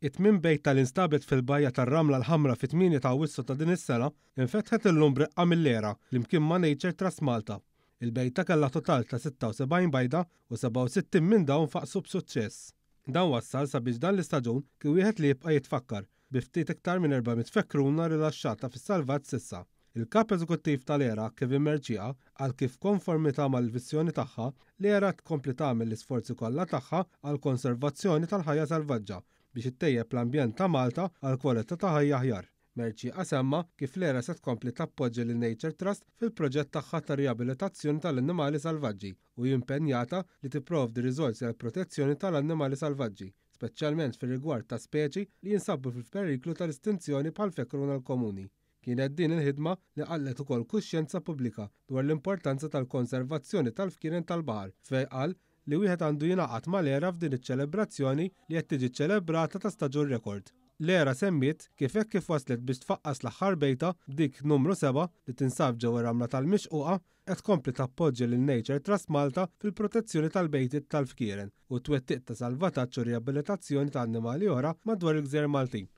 It-tmien bejta li nstabet fil-bajja tar-Ramla l-Ħamra fit-8 ta' Awwissu ta' din is-sena infetħet illum b'reqqa mill-ERA flimkien ma' Nature Trust Malta. Il-bejta kellha total ta' 76 bajda u 67 minn dawn faqsu b'suċċess. Dan wassal sabiex dan l-istaġun kien wieħed li jibqa' jitfakkar, bi ftit iktar minn 400 fekruna rilaxxata fis-salvaġġ s'issa. Il-Kap Eżekuttiv tal-ERA, Kevin Mercieca, qal kif f'konformità mal-viżjoni tagħha, l-ERA tkompli tagħmel l-isforzi kollha tagħha għall-konservazzjoni tal-ħajja salvaġġa biex ittejjeb l-ambjent ta' Malta għal kwalità ta' ħajja aħjar. Mercieca semma kif l-ERA se tkompli tappoġġja lil Nature Trust fil-proġett tagħha ta' riabilitazzjoni tal-annimali salvaġġi u hi impenjata li tipprovdi riżorsi għall-protezzjoni tal-annimali salvaġġi, speċjalment fir-rigward ta' speċi li jinsabu fil-periklu tal-estinzjoni bħall-fekruna l-komuni. Kienet din il-ħidma li qanqlet ukoll kuxjenza pubblika dwar l-importanza tal-konservazzjoni tal-fkieren tal-baħar fejn qal li wieħed għandu jingħaqad mal-ERA f'din iċ-ċelebrazzjoni li qed tiġi ċċelebrata ta' staġun rekord. L-ERA semmiet kif hekk kif waslet biex tfaqqas l-aħħar bejta b'dik numru sebgħa li tinsab ġewwa r-Ramla tal-Mixquqa qed tkompli tappoġġja lil Nature Trust Malta fil-protezzjoni tal-bejtiet tal-fkieren u t-twettiq ta' salvataġġ u riabilitazzjoni ta' annimali oħra madwar il-gżejjer Maltin.